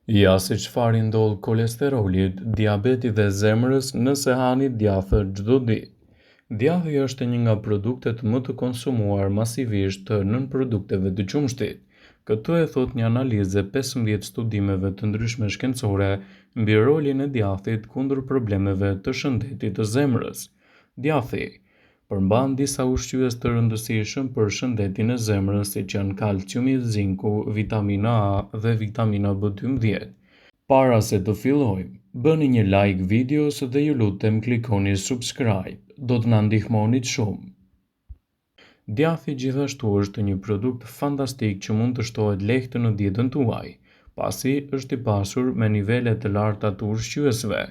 Ja se çfarë i ndodh kolesterolit, diabetit dhe zemrës nëse hani djathë çdo ditë. Djathi është një nga produktet më të konsumuar masivisht të nënprodukteve të qumështit. Këtë e thotë një analizë e 15 studimeve të ndryshme shkencore mbi rolin e djathit kundër problemeve të shëndetit të zemrës. Djathi Përmban disa ushqyes të rëndësishëm për shëndetin e zemrës siç janë kalciumi, zinku, vitamina A dhe vitamina B12. Para se të fillojmë, bëni një like videos dhe ju lutem klikoni subscribe, do të na ndihmonit shumë. Djathi gjithashtu është një produkt fantastik që mund të shtohet lehtë në dietën tuaj, pasi është i pasur me nivele të larta të ushqyesve,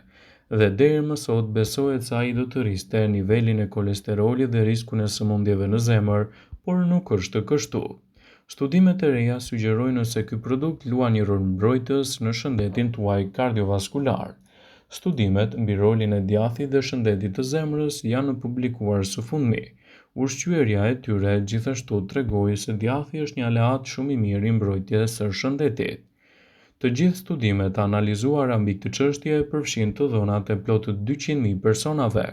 dhe deri më sot besohet se ai do të rriste nivelin e kolesterolit dhe riskun e sëmundjeve në zemër, por nuk është kështu. Studimet e reja sugjerojnë se ky produkt luan një rol mbrojtës në shëndetin tuaj kardiovaskular. Studimet mbi rolin e djathit dhe shëndetit të zemrës janë publikuar së fundmi. Ushqyerja e tyre gjithashtu tregoi se djathi është një aleat shumë i mirë i mbrojtjes së shëndetit. Të gjithë studimet e analizuara mbi këtë çështje përfshijnë të dhënat e plot 200.000 personave.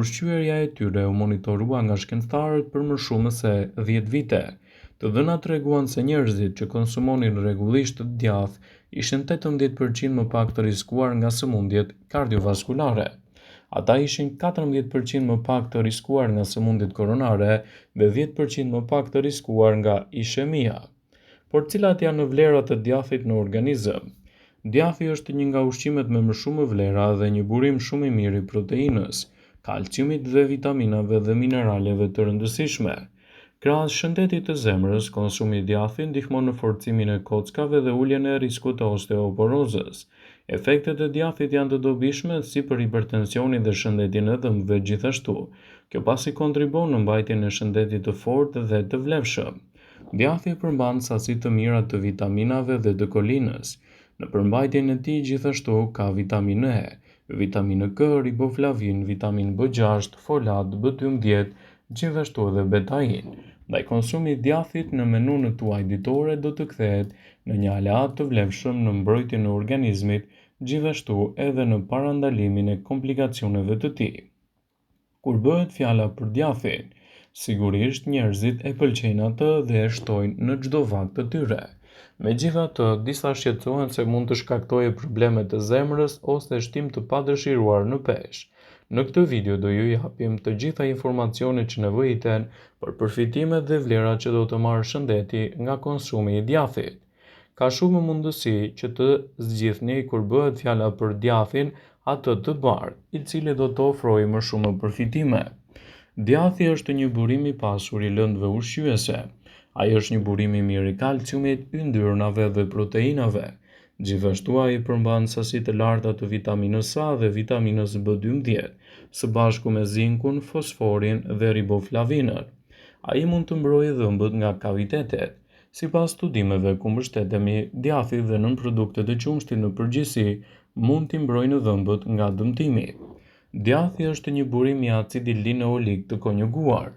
Ushqyerja e tyre u monitorua nga shkencëtarët për më shumë se 10 vite. Të dhënat treguan se njerëzit që konsumonin rregullisht djathë ishin 18% më pak të riskuar nga sëmundjet kardiovaskulare. Ata ishin 14% më pak të riskuar nga sëmundjet koronare dhe 10% më pak të riskuar nga ishemia. Por cilat janë vlerat e djathit në organizëm? Djathi është një nga ushqimet me më shumë vlera dhe një burim shumë i mirë i proteinës, kalciumit dhe vitaminave dhe mineraleve të rëndësishme. Krahas shëndetit të zemrës, konsumi i djathit ndihmon në forcimin e kockave dhe uljen e riskut të osteoporozës. Efektet e djathit janë të dobishme si për hipertensionin dhe shëndetin e dhëmbëve gjithashtu. Kjo pasi kontribuon në mbajtjen e shëndetit të fortë dhe të vlefshëm. Djathi përmban sasi të mira të vitaminave dhe të kolinës. Në përmbajtjen e tij gjithashtu ka vitaminë E, vitaminë K, riboflavin, vitaminë B6, folat, B12, gjithashtu edhe betain. Ndaj konsumi i djathit në menunë tuaj ditore do të kthehet në një aleat të vlefshëm në mbrojtjen e organizmit, gjithashtu edhe në parandalimin e komplikacioneve të tij. Kur bëhet fjala për djathin, sigurisht njerëzit e pëlqejnë atë dhe e shtojnë në çdo vakt të tyre. Megjithatë, disa shqetësohen se mund të shkaktojë probleme të zemrës ose shtim të padëshiruar në peshë. Në këtë video do ju japim të gjitha informacionet që nevojiten për përfitimet dhe vlerat që do të marrë shëndeti nga konsumi i djathit. Ka shumë mundësi që të zgjidhni kur bëhet fjala për djathin atë të bardhë, i cili do të ofrojë më shumë përfitime. Djathi është një burim i pasur i lëndëve ushqyese. Ai është një burim i mirë i kalciumit, yndyrnave dhe proteinave. Gjithashtu ai përmban sasi të larta të vitaminës A dhe vitaminës B12, së bashku me zinkun, fosforin dhe riboflavinën. Ai mund të mbrojë dhëmbët nga kavitetet. Sipas studimeve ku mbështetemi, djathi dhe nënproduktet e qumështit në përgjithësi mund t'i mbrojnë dhëmbët nga dëmtimi. Djathi është një burim i acidit linoleik të konjuguar.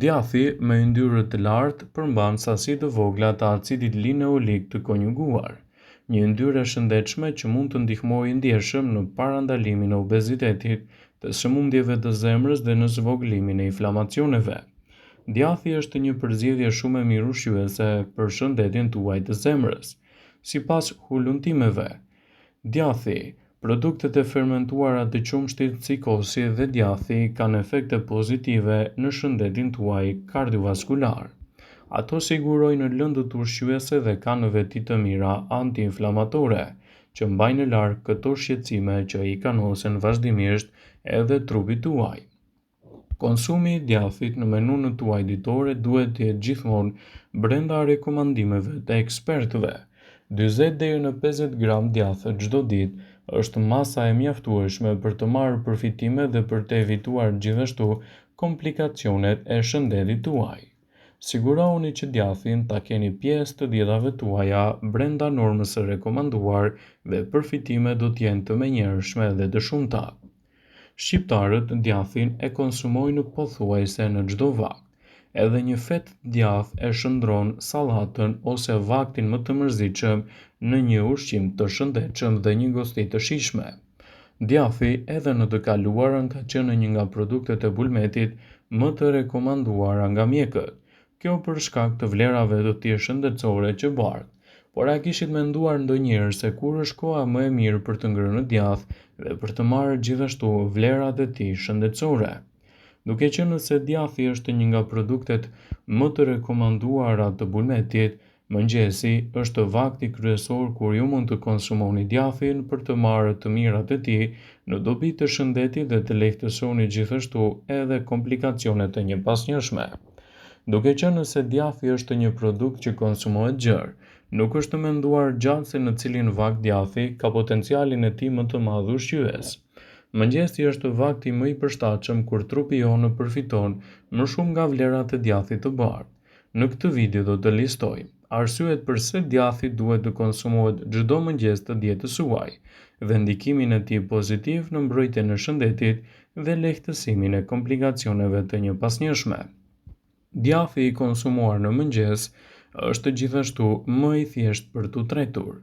Djathi me yndyrë të lartë përmban sasi të vogla të acidit linoleik të konjuguar, një yndyrë e shëndetshme që mund të ndihmojë ndjeshëm në parandalimin e obezitetit, të sëmundjeve të zemrës dhe në zvogëlimin e inflamacioneve. Djathi është një përzgjedhje shumë e mirë ushqyese për shëndetin tuaj të zemrës. Sipas hulumtimeve, djathi, produktet e fermentuara të qumështit si kosi dhe djathi kanë efekte pozitive në shëndetin tuaj kardiovaskular. Ato sigurojnë lëndët ushqyese dhe kanë veti të mira antiinflamatore, që mbajnë larg këto shqetësime që i kanosen vazhdimisht edhe trupit tuaj. Konsumi i djathit në menunë tuaj ditore duhet të jetë gjithmonë brenda rekomandimeve të ekspertëve. 40 deri në 50 gram djathë çdo ditë është masa e mjaftueshme për të marrë përfitime dhe për të evituar gjithashtu komplikacionet e shëndetit tuaj. Sigurohuni që djathin ta keni pjesë të dietave tuaja brenda normës së rekomanduar dhe përfitimet do të jenë të menjëhershme dhe të shumta. Shqiptarët djathin e konsumojnë pothuajse në çdo vakt. Edhe një fetë djathë e shndërron sallatën ose vaktin më të mërzitshëm në një ushqim të shëndetshëm dhe një gosti të shijshme. Djathi edhe në të kaluarën ka qenë një nga produktet e bulmetit më të rekomanduara nga mjekët. Kjo për shkak të vlerave të tij shëndetësore që bart. Por a kishit menduar ndonjëherë se kur është koha më e mirë për të ngrënë djathë dhe për të marrë gjithashtu vlerat e tij shëndetësore? Duke qenë se djathi është një nga produktet më të rekomanduara të bulmetit, mëngjesi është vakti kryesor kur ju mund të konsumoni djathin për të marrë të mirat e tij në dobi të shëndetit dhe të lehtësoni gjithashtu edhe komplikacionet e njëpasnjëshme. Duke qenë se djathi është një produkt që konsumohet gjerë, nuk është menduar gjatë se në cilin vakt djathi ka potencialin e tij më të madh ushqyes. Mëngjesi është vakti më i përshtatshëm kur trupi jonë përfiton më shumë nga vlerat e djathit të bardhë. Në këtë video do të listojmë arsyet përse djathi duhet të konsumohet çdo mëngjes të dietës suaj dhe ndikimin e tij pozitiv në mbrojtjen e shëndetit dhe lehtësimin e komplikacioneve të njëpasnjëshme. Djathi i konsumuar në mëngjes është gjithashtu më i thjeshtë për t'u tretur.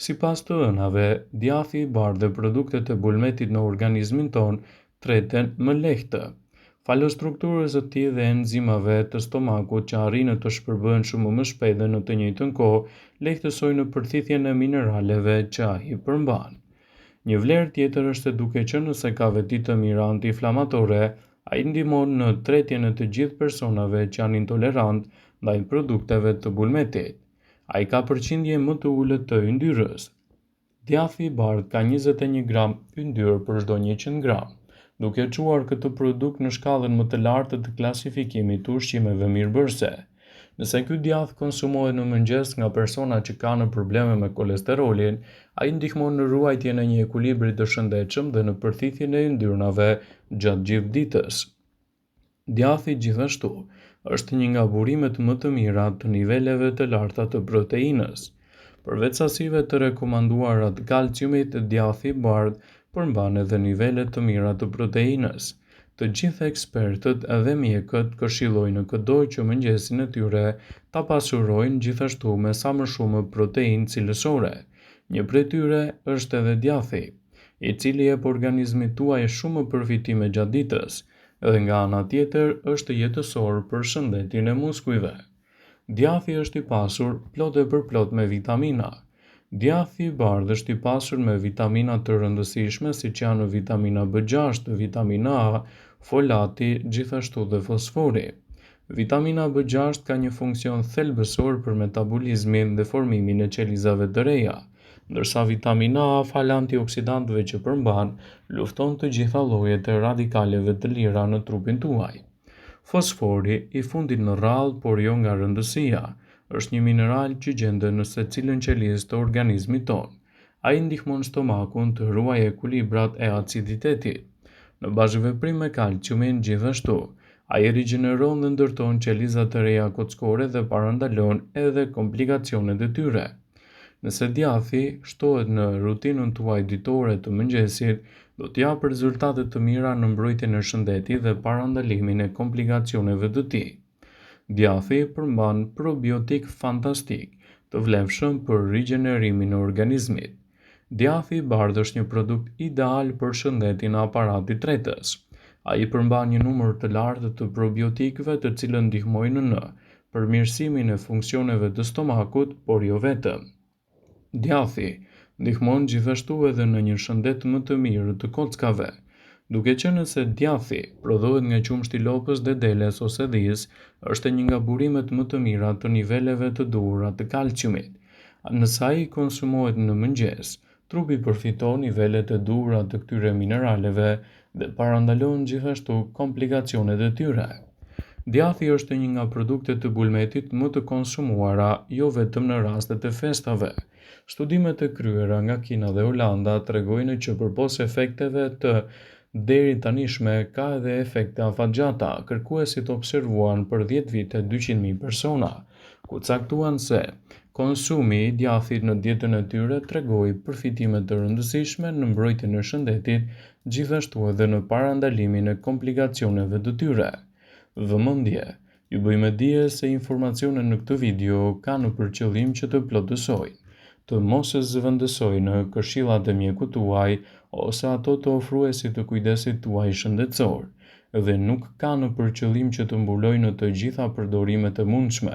Sipas të dhënave, djathi i bardhë dhe produktet e bulmetit në organizmin tonë treten më lehtë. Falë strukturës së tij dhe enzimave të stomakut që arrijnë të shpërbëhen shumë më shpejt dhe në të njëjtën kohë lehtësojnë përthithjen e mineraleve që ai përmban. Një vlerë tjetër është se duke qenë se ka veti të mira antiinflamatore, ai ndihmon në tretjen e të gjithë personave që janë intolerantë ndaj produkteve të bulmetit. Ai ka përqindje më të ulët të yndyrës. Djathi i bardhë ka 21 gram yndyrë për çdo 100 gram, duke çuar këtë produkt në shkallën më të lartë të klasifikimit të ushqimeve mirëbërëse. Nëse ky djathë konsumohet në mëngjes nga persona që kanë probleme me kolesterolin, ai ndihmon në ruajtjen e një ekuilibri të shëndetshëm dhe në përthithjen e yndyrnave gjatë gjithë ditës. Djathi gjithashtu është një nga burimet më të mira të niveleve të larta të proteinës. Përveç sasive të rekomanduara të kalciumit, djathi i bardhë përmban edhe nivele të mira të proteinës. Të gjithë ekspertët dhe mjekët këshillojnë këdo që mëngjesin e tyre ta pasurojnë gjithashtu me sa më shumë proteinë cilësore. Një prej tyre është edhe djathi, i cili jep organizmit tuaj shumë përfitime gjatë ditës dhe nga ana tjetër është jetësor për shëndetin e muskujve. Djathi është i pasur plot e përplot me vitamina. Djathi i bardhë është i pasur me vitamina të rëndësishme siç janë vitamina B6, vitamina A, folati, gjithashtu dhe fosfori. Vitamina B6 ka një funksion thelbësor për metabolizmin dhe formimin e qelizave të reja, ndërsa vitamina A falë antioksidantëve që përmban, lufton të gjitha llojet e radikaleve të lira në trupin tuaj. Fosfori, i fundit në radhë, por jo nga rëndësia, është një mineral që gjendet në secilën qelizë të organizmit tonë. Ai ndihmon stomakun të ruajë ekuilibrat e aciditetit. Në bashkëveprim me kalciumin, gjithashtu, ai rigjeneron dhe ndërton qeliza të reja kockore dhe parandalon edhe komplikacionet e tyre. Nëse djathi shtohet në rutinën tuaj ditore të mëngjesit, do të japë rezultate të mira në mbrojtjen e shëndetit dhe parandalimin e komplikacioneve të tij. Djathi përmban probiotikë fantastikë, të vlefshëm për rigjenerimin e organizmit. Djathi i bardhë është një produkt ideal për shëndetin e aparatit tretës. Ai përmban një numër të lartë të probiotikëve të cilët ndihmojnë në përmirësimin e funksioneve të stomakut, por jo vetëm. Djathi ndihmon gjithashtu edhe në një shëndet më të mirë të kockave. Duke qenë se djathi prodhohet nga qumështi i lopës dhe deles ose dhisë, është një nga burimet më të mira të niveleve të duhura të kalciumit. Nëse ai konsumohet në mëngjes, Trupi përfiton nivelet e duhura të këtyre mineraleve dhe parandalon gjithashtu komplikacionet e tyre. Djathi është një nga produktet e bulmetit më të konsumuara jo vetëm në rastet e festave. Studimet e kryera nga Kina dhe Holanda tregojnë që përpos efekteve të deritanishme ka edhe efekte afatgjata. Kërkuesit observuan për 10 vite 200.000 persona, ku caktuan se Konsumi i djathit në dietën e tyre tregoi përfitime të rëndësishme në mbrojtjen e shëndetit, gjithashtu edhe në parandalimin e komplikacioneve të tyre. Vëmendje! Ju bëj me dije se informacionet në këtë video kanë për qëllim që të plotësojnë, të mos zëvendësojnë këshillat e mjekut tuaj ose ato të ofruesit të kujdesit tuaj shëndetësor dhe nuk kanë për qëllim që të mbulojnë të gjitha përdorimet e mundshme,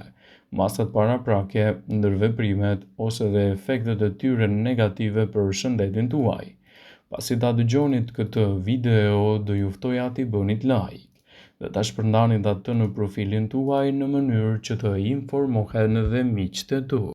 masat paraprake, ndërveprimet ose dhe efektet e tyre negative për shëndetin tuaj. Pasi ta dëgjonit këtë video, do ju ftoja t'i bënit like dhe ta shpërndanit atë në profilin tuaj në mënyrë që të informohen dhe miqtë tu.